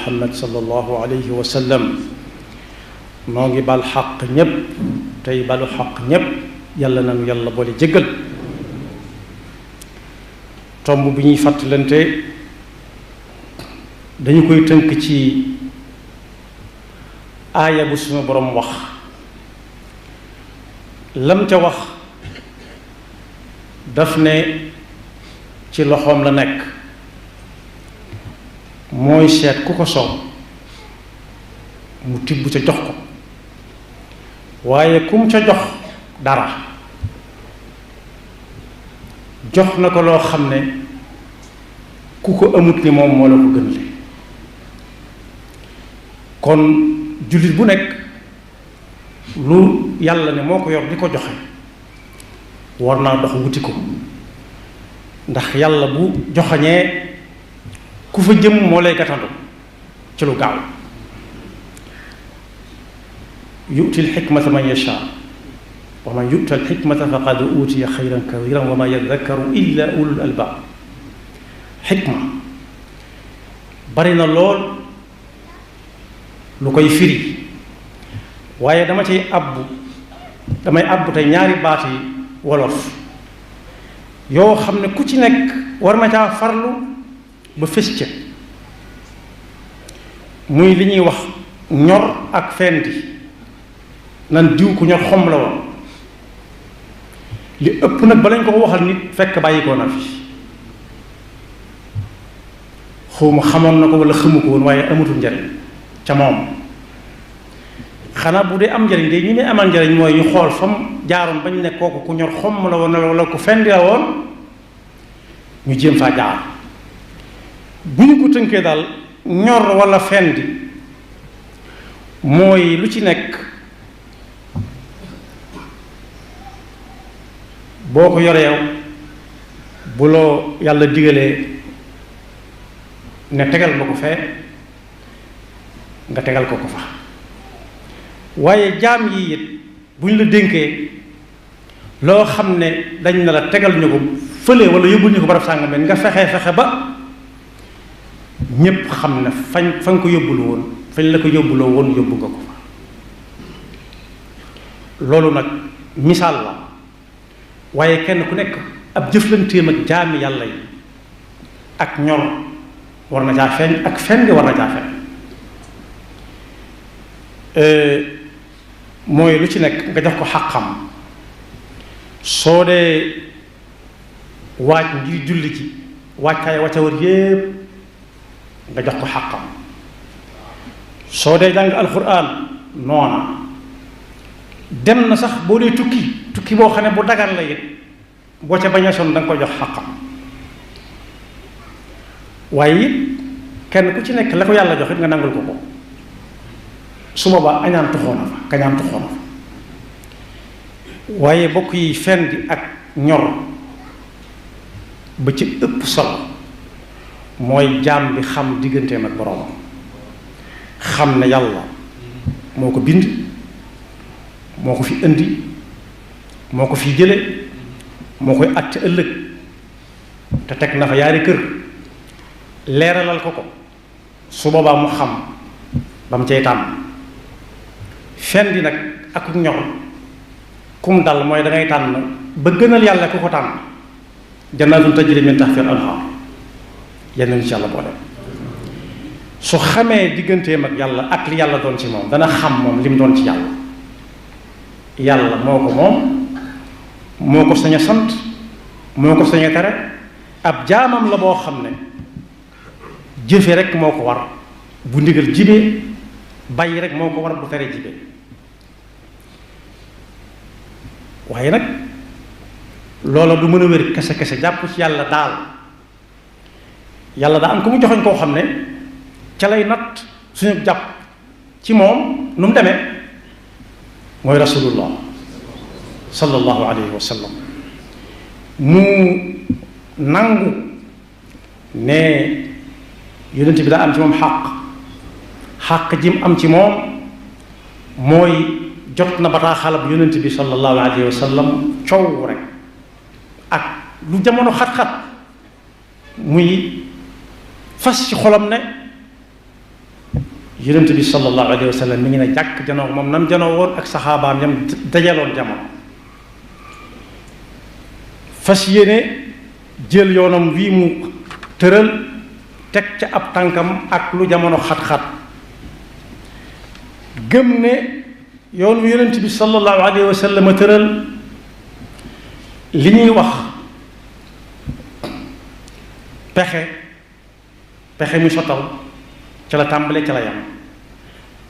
muhammad sallallahu alayhi wa sallam noo ngi bal xaq ñépp tey balu xaq ñépp yàlla nanu yàlla boole jéggal. tomb bi ñuy fàttalante dañu koy tënk ci aaya bu suñu boroom wax lam ca wax daf ne ci loxoom la nekk mooy seet ku ko soob mu tibb ca jox ko waaye kum ca jox dara jox na ko loo xam ne ku ko amut ni moom moo la ko gën le kon jullit bu nekk lu yàlla ne moo ko yor di ko joxe war naa dox wuti ko ndax yàlla bu joxañee ku fa jëm moo lay gàttandu ci lu gaaw yu'til hikmata man yasha wa man yu'tal hikmata faqad utiya xayran kathiran wa ma yadhakkaru illa ulul albab. xikma bari na lool lu koy firi waaye damay àbbu tey ñaari baat yi wolof yoo xam ne ku ci nekk war na caa farlu ba fës ca muy li ñuy wax ñor ak fendi nan diw ku ñor xom la woon li ëpp nag ba lañ ko waxal nit fekk bàyyi ko na fi xawma xamoon na ko wala xamu ko woon waaye amatul njariñ ca moom xanaa bu dee am njariñ de ñi muy amal njariñ mooy ñu xool fam jaaroon bañ ne kooku ku ñor xomm la woon wala ku fendi la woon ñu jéem faa jaar bu ñu ko tënkee daal ñor wala fendi mooy lu ci nekk boo ko yoree yow bu loo yàlla digalee ne tegal ma ko fee nga tegal ko ko fa waaye jaam yi it bu ñu la dénkee loo xam ne dañ na la tegal ñu ko fële wala yóbbul ñu ko barab sàngam nga fexe ba ñépp xam ne fa nga ko yóbbulu woon fañ la ko yóbbuloo woon yóbbu nga ko fa. loolu nag misaal la waaye kenn ku nekk ab jëflanteem ak jaami yàlla yi ak ñor war na caa feeñ ak fen gi war na caa feeñ mooy lu ci nekk nga jox ko xàqam soo dee waaj ngir julli ci waajtaay wacca war yépp nga jox ko xàqam soo dee jàng alxuraan noona dem na sax boo dee tukki boo xam ne bu dagan la it boo ca bañ a sonn da nga koy jox xàqam waaye it kenn ku ci nekk la ko yàlla jox it nga nangul ko ko su boobaa añaan tuxoona fa kañaan tuxoona fa waaye bokk yi fen di ak ñor ba ci ëpp solo mooy jaam bi xam digganteem ak boroomam xam ne yàlla moo ko bind moo ko fi indi moo ko fi jële moo koy àtte ëllëg te teg na fa yaari kër leeralal ko su boobaa mu xam ba mu cay tànn fen di nag ak ñor kum dal mooy da ngay tànn ba gënal yàlla ku ko tànn jannaatun tajri min tahtiha al-anhaar yenn insha Allah boole su xamee digganteem ak yàlla ak li yàlla doon ci moom dana xam moom li mu doon ci yàlla yàlla moo ko moom moo ko sañ a sant moo ko sañ a tere ab jaamam la boo xam ne jëfe rek moo ko war bu ndigal jibee bàyyi rek moo ko war bu tere jibee waaye nag loola du mën a wér kese jàpp ci yàlla daal yàlla daa am ko mu joxoñ koo xam ne ca lay natt suñu jàpp ci moom nu mu demee mooy rasulullah sallallahu alayhi wa sallam mu nangu ne yonent bi daa am ci moom xàq ji mu am ci moom mooy jot na bataaxalab yonent bi sallallahu alayhi wa sallam coow rek ak lu jamono xat-xat muy fas ci xolam ne yonent bi sallallahu alayhi wa sallam mi ngi ne jàkk janoo moom nam janoo woon ak saxaabaam yam dajaloon jamono fas yéene jël yoonam wii mu tëral teg ca ab tànkam ak lu jamono xat-xat gëm ne yoon wi yonent bi sallallahu alayhi wa sallam tëral li ñuy wax pexe mu sotal ca la tàmbale ca la yam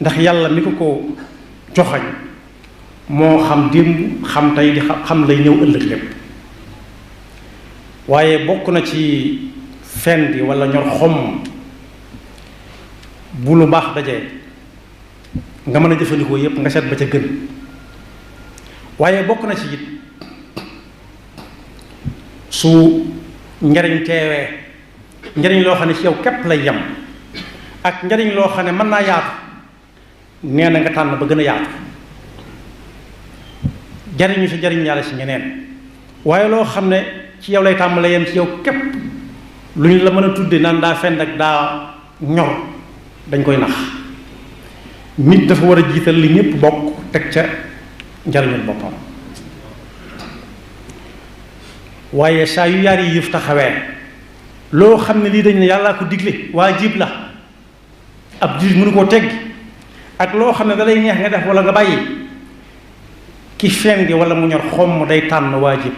ndax yàlla mi ko joxañ moo xam démb xam tey di xam lay ñëw ëllëg lépp waaye bokk na ci fendi wala ñor xomm bu lu baax dajee nga mën a jëfandikoo yépp nga seet ba ca gën waaye bokk na ci it su njariñ teewee njariñ loo xam ne ci yow képp lay yem ak njariñ loo xam ne mën naa yaatu nee na nga tànn ba gën a yaatu jariñu si jariñ yàlla si ñeneen waaye loo xam ne ci yow lay tàmbale yem ci yow képp lu ñu la mën a tudde naan daa fend ak daa ñor dañ koy nax nit dafa war a jiital li ñépp bokk teg ca njariñul boppam waaye saa yu yaar yi yëf taxawee loo xam ne lii dañ ne yàllaa ko digle waajib la ab jullit mënu koo teggi ak loo xam ne da lay neex nga def wala nga bàyyi ki fendi wala mu ñor xomm day tànn waajib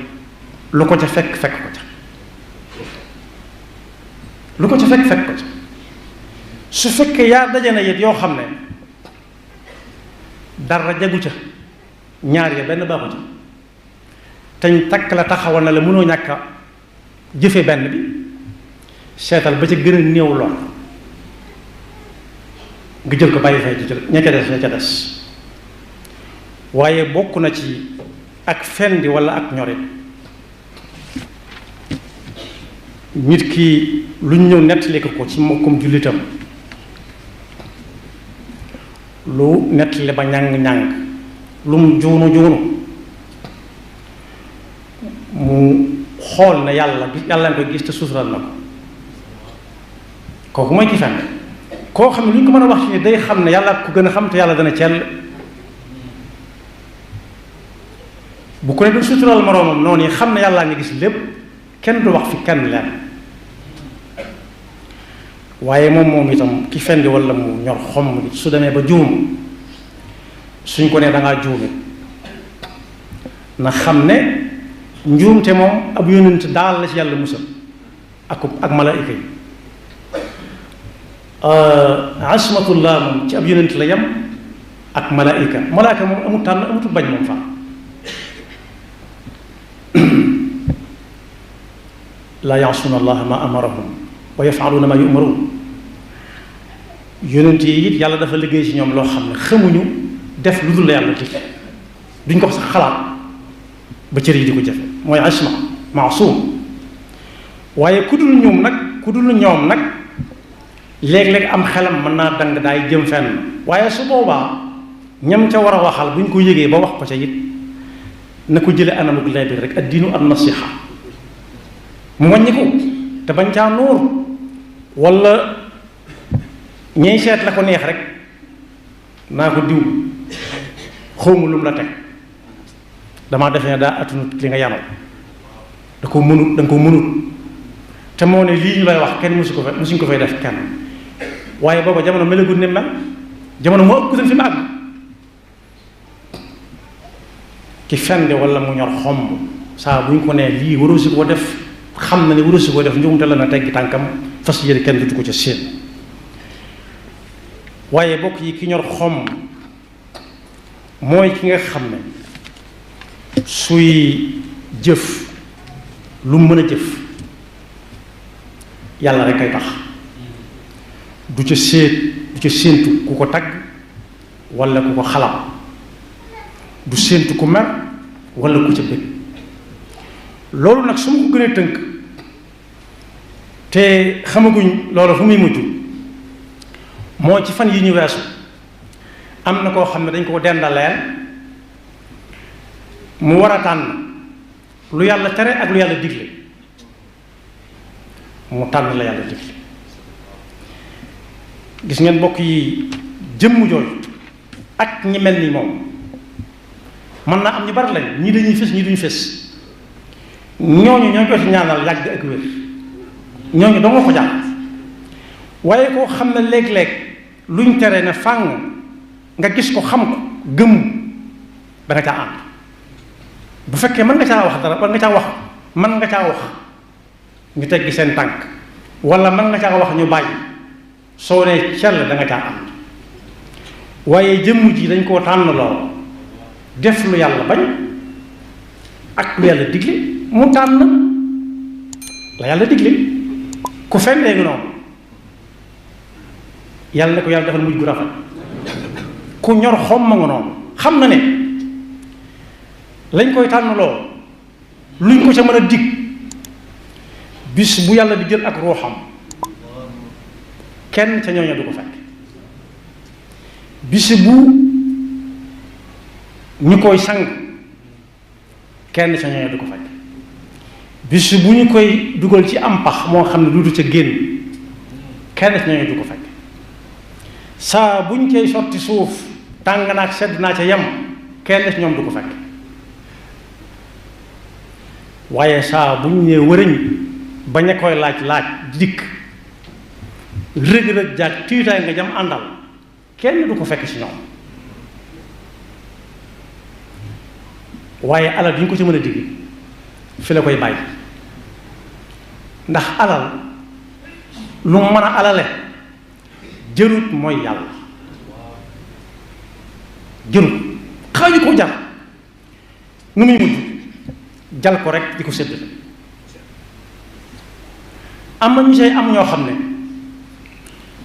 lu ko ca fekk ko ca lu ko ca fekk ko ca su fekkee yaa daje na yit yoo xam ne dara jagu ca ñaar ya benn baaxu ca teñ takk la taxawal na la mënoo ñàkk a jëfe benn bi seetal ba ca gën a néew lool nga jël ko bàyyi fay ci ña ca des waaye bokk na ci ak fendi wala ak ñorit nit ki lu ñu ñëw nettali ko ci mbokkum jullitam lu nettali ba ñàng-ñàng lu mu juunu mu xool ne yàlla nga koy gis te suusural na ko kooku mooy ki fenn koo xam ne lu ñu ko mën a wax ci ne day xam ne yàlla ku gën a xam te yàlla dana cell bu ko ne du suusural moroomam noonu yi xam ne yàllaa nga gis lépp kenn du wax fi kenn leen waaye moom itam ki fendi wala mu ñor xomm su demee ba juum suñ ko ne dangaa juume na xam ne njuumte moom ab yonent daal la ci yàlla musal ak malaayika yi asmatullah moom ci ab yonent la yem ak malaayika moom amut tànn amutul bañ moom fa laa yaasuuna allaha ma amarahum wa yafaluuna ma yumaruun yonent yi it yàlla dafa liggéey ci ñoom loo xam ne xamuñu def lu dul la yàlla dig duñ ko sax xalaat ba cër yi di ko jafe mooy asma maasum waaye ku dul ñoom nag léeg-léeg am xelam mën naa dang daay jëm fenn waaye su boobaa ñam ca war a waxal bu ñu ko yëgee ba wax ko ca it na ko jële anamuk lay biir rek ad diinu an nasiha mu wàññi ko te bañ caa nuur wala ñey seet la ko neex rek naa ko diw xawma lu mu la teg damaa defe ne daa atunut li nga yanoo da ko mënut te moo ne lii ñu lay wax kenn musuñ ko fay def kenn waaye booba jamono melagul ni mel jamono moo ëpp kutal fi mu àgg ki fende wala mu ñor xomb saa bu ñu ko nee lii waroo si koo def xam na ne waroo si koo def njuumte la na teggi tànkam fas yéene kenn dutu ko ca séen waaye bokk yi ki ñor xomb mooy ki nga xam ne suy jëf lu mën a jëf yàlla rek kay tax du ca séentu ku ko tagg wala ku ko xalam du séentu ku mer wala ku ca bëgg loolu nag su ma ko gënee tënk te xamaguñ loolu fu muy mujj moo ci fan yi ñu weesu am na koo xam ne dañ ko dendaleel mu war a tànn lu yàlla tere ak lu yàlla digle mu tànn la yàlla digle gis ngeen bokk yi jëmm jooju ak ñi mel ni moom mën naa am ñu bari lañ ñii dañuy fés ñii duñu fés ñooñu ñoo koy ñaanal yàgg ak wér ñooñu doo nga ko jàpp waaye koo xam ne léeg-léeg luñ tere ne fàng nga gis ko xam ko gëm da nga caa ànd bu fekkee mën nga caa wax dara mën nga caa wax mën nga caa wax ñu teggi seen tànk wala mën nga caa wax ñu bàyyi soo nee cell da nga caa ànd waaye jëmm ji dañ koo tànn lool def lu yàlla bañ ak lu yàlla digle mu tànn la yàlla digle ku fendee ngi noonu yàlla ne ko yàlla defal mujj gu rafet ku ñor xom ma nga noonu xam na ne lañ koy tànn lool luñ ko ca mën a dig bis bu yàlla di jël ak ruuxam kenn ca ñooña du ko fekk bis bu ñu koy sang kenn ca ñooña du ko fekk bis bu ñu koy dugal ci am pax moo xam ne duutu ca génn kenn ca ñooña du ko fekk saa buñ koy sotti suuf tàng naak sedd naa ca yem kenn ci ñoom du ko fekk waaye saa buñ nee wërëñ bañ a koy laaj dikk rëg-rëg jaag tiitaay nga jam àndal kenn du ko fekk ci ñoom waaye alal bi ñu ko ci mën a digg fi la koy bàyyi ndax alal lu mën a alale jërut mooy yàlla jërut xaaju ko jar nu muy mujj jal ko rek di ko sédd am na ñu say am ñoo xam ne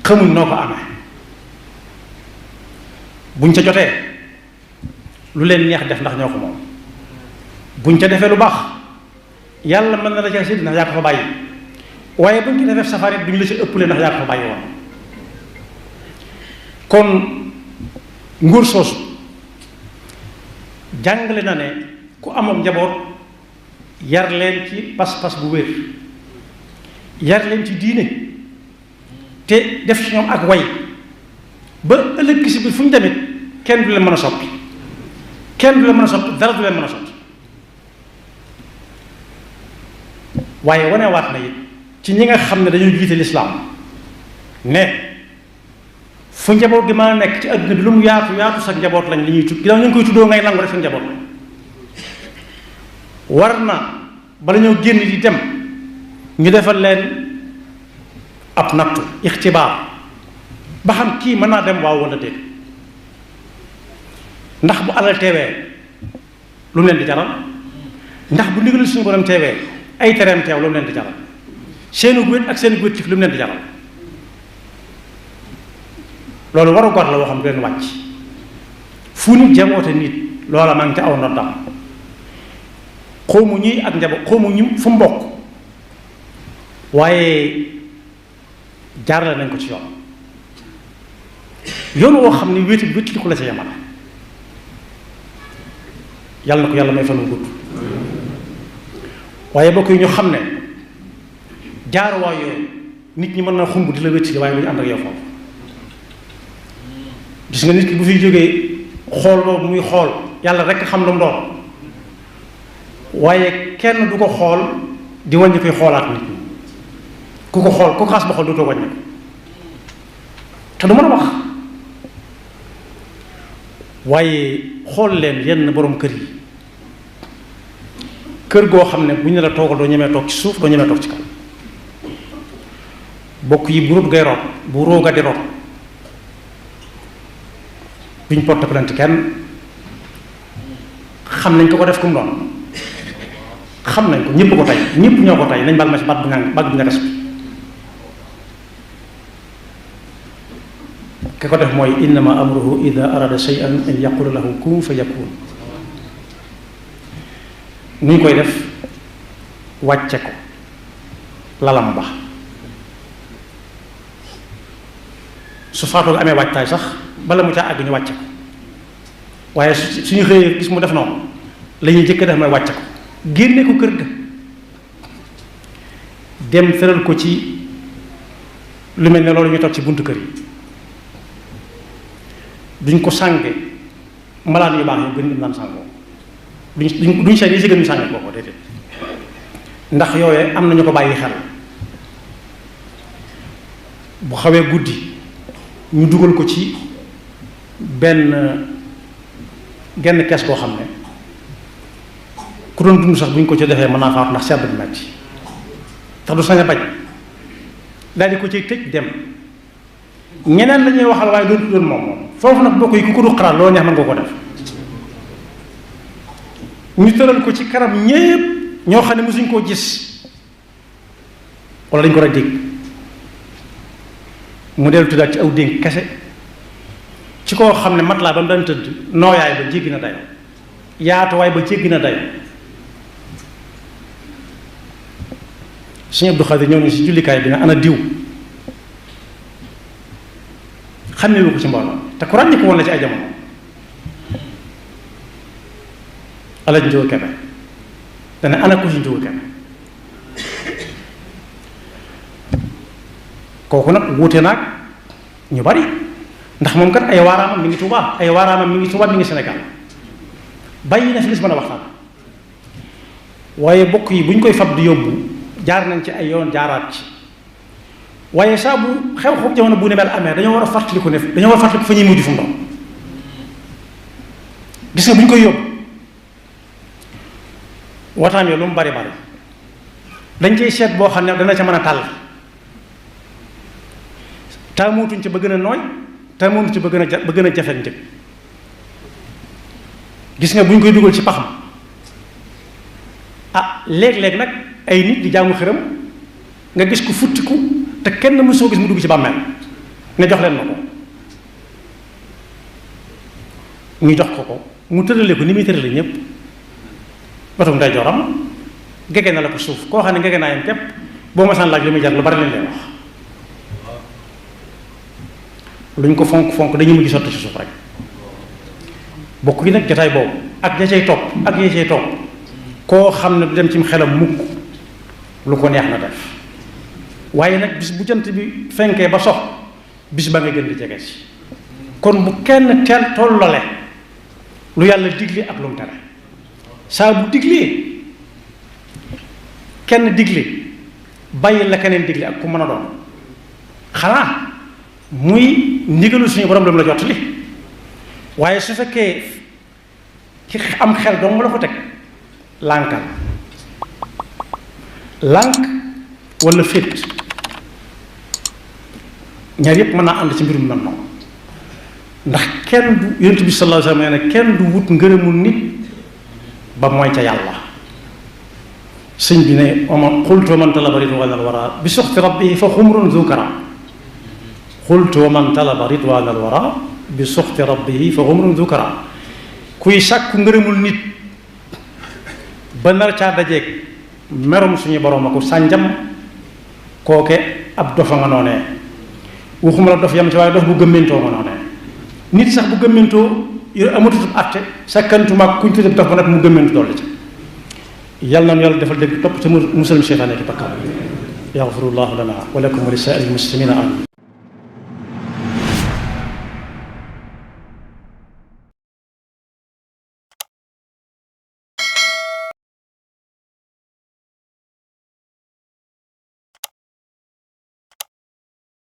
xamuñ noo ko amee buñ ca jotee lu leen neex def ndax ñoo ko moom buñ ca defee lu baax yàlla mën na la ca sédd ndax yaa ko fa bàyyi waaye buñ ci defee safari duñ la ci ëppale ndax yaa ko fa bàyyi woon kon nguur soosu jàngale na ne ku amoon njaboot yar leen ci pas-pas bu wér yar leen ci diine te def ci ñoom ak way ba ëllëg si biir fu ñu demit kenn du leen mën a soppi kenn du leen mën a soppi dara du leen mën a soppi waaye wanewaat na it ci ñi nga xam ne dañoo jiite lislaam ne fu njaboot gi mën a nekk ci adduna bi lu mu yaatu yaatu sa njaboot lañ li ñuy tudd ginnaaw ñu ngi koy tuddoo ngay nangu rek sa njaboot lañ war na bala ñoo génn di dem ñu defal leen ab nattu ixtibaar ba xam kii mën naa dem waaw wala déet ndax bu alal teewee lu mu leen di jaral ndax bu ndigal suñu borom teewee ay tereem teew lu mu leen di jaral seenu wét ak seen wét lu mu leen di jaral loolu waru gor la woo xam du leen wàcc fu nit jaboote nit loola maa ngi ca aw noddam xawmu ñuy ak njaboot xawmu ñu fu mbokk waaye jaarale nañ ko ci yoon woo xam ne wéeti wéeti li ko la ca yamala yàlla na ko yàlla may fan wu gudd waaye bokk yi ñu xam ne jaaruwaay yooyu nit ñi mën na xumb di la wétti waaye bu ñu ànd ak yow foofu gis nga nit ki bu fiy jógee xool boobu muy xool yàlla rekk xam lu mu doon waaye kenn du ko xool di wàññi koy xoolaat nit ñi ku ko xool ku xaas ba xool dootoo wàññi te du mën a wax waaye xool leen yenn borom kër yi kër goo xam ne bu ñu la toogal doo ñemee toog ci suuf doo ñemee toog ci kaw bokk yi bu rut ngay root bu rooga di root duñ porte plainte kenn xam nañ ko def kum doon xam nañ ko ñëpp ko tey ñëpp ñoo ko tey nañ bal ma ci baat bu ñagas bi ki ko def mooy innama amruhu ida arada shay'an an yaqula lahu kun fa yakun ni ñu koy def wàcce ko lalam ba su faatoo amee wàccaay sax bala mu caa àgg ñu wàcce ko waaye suñu xëyee gis mu def noonu la ñuy jëkk def mooy wàcce ko génne ko kër ga dem tëral ko ci lu mel ne loolu ñu toog ci buntu kër yi duñ ko sànge malaan yu baax yu gën ñu naan sàngoo duñ seen yi si gën ñu sànge kooko déedéet ndax yooye am nañu ko bàyyi xel bu xawee guddi ñu dugal ko ci genn kees koo xam ne ku doon dund sax bu ñu ko ci defee mën naa faatu ndax sedd bu metti tax du sañ a bañ daal di ko ci tëj dem ñeneen la ñuy waxal waaye doon moom foofu nag bokk yi ku ko du xalaat loolu neex mën nga ko def ñu tëral ko ci kanam ñépp ñoo xam ne mosuñ koo gis wala dañ ko rek dégg mu dellu tuddaat ci aw dénk kese ci koo xam ne mat laa ba mu daan tëdd nooyaay ba jéggi na dayo yaatuwaay ba jéggi na dayo Sëñ Abdou Khadir ñëw ni si jullikaay bi ne ana diw xam ne ko ci mbooloo te ku ràññi ko woon la ci ay jamono alañ njóor kebe dana ana ko si njóor kebe kooku nag wuute naag ñu bari ndax moom kat ay waaraamam mi ngi Tuubaa ay waaraamam mi ngi Tuubaa mi ngi Sénégal bàyyi na fi lis mën a waxtaan waaye bokk yi bu ñu koy fab di yóbbu jaar nañ ci ay yoon jaaraat ci waaye saa bu xew-xew jamono bu ne mel amee dañoo war a fàttaliku ne dañoo war a fàttaliku fa ñuy mujj fu mu doon gis nga bu ñu koy yóbbu waxtaan yo lu mu bari bari dañ cay seet boo xam ne dana ca mën a tàll taamutuñ ci ba gën a nooy taamutuñ ci ba gën a jafe njëg gis nga bu ñu koy dugal ci paxam ah léeg-léeg nag ay nit di jaamu xërëm nga gis ko futtiku te kenn mësoo gis mu dugg ci bàmmeel ne jox leen ma ko ñu jox ko mu tërale ko ni muy tërale ñépp batum nday joram gege na la ko suuf koo xam ne gege naa yam képp boo ma saan laaj li muy jar lu bari leen lay wax luñ ko fonk fonk dañu mujj sotti ci suuf rek bokk yi nag jotaay boobu ak ya cay topp ak ya cay topp koo xam ne du dem ci xelam mukk lu ko neex na def waaye nag bis bu jant bi fenkee ba sox bis ba nga gën di jege si kon bu kenn teel tollale lu yàlla digle ak lu mu tere saa bu diglee kenn digle bàyyi la keneen digle ak ku mën a doon xanaa muy ndigalu suñu borom la jot li waaye su fekkee ci am xel dong la ko teg lànkal lànk wala féet ñaar yépp mën naa ànd ci mbirum nan noonu ndax kenn du yonent bi sallallahu alayhi wa sallam nee na kenn du wut ngërëmul nit ba mooy ca yàlla sëñ bi ne oma xultu wa man talaba ridwaana al-wara bi suxti rabbihi fa xumrun zukara xultu wa man talaba ridwaana al-wara bi suxti rabbihi fa xumrun zukara kuy sàkku ngërëmul nit ba nar caa dajeeg merum suñu borom ak sànjam kooke ab dofa nga noonee waxuma la dof yam ci waaye dof bu gëmmentoo nga noonee nit sax bu gëmmentoo yor amatutub àtte sakkantuma kuñ tuddee dof ba nag mu gëmmentu dolli ci yàlla na yàlla defal dégg topp te musal seytaane ki bakkaar yaxfirullahu lana wa lakum wa li saa'iril muslimina amin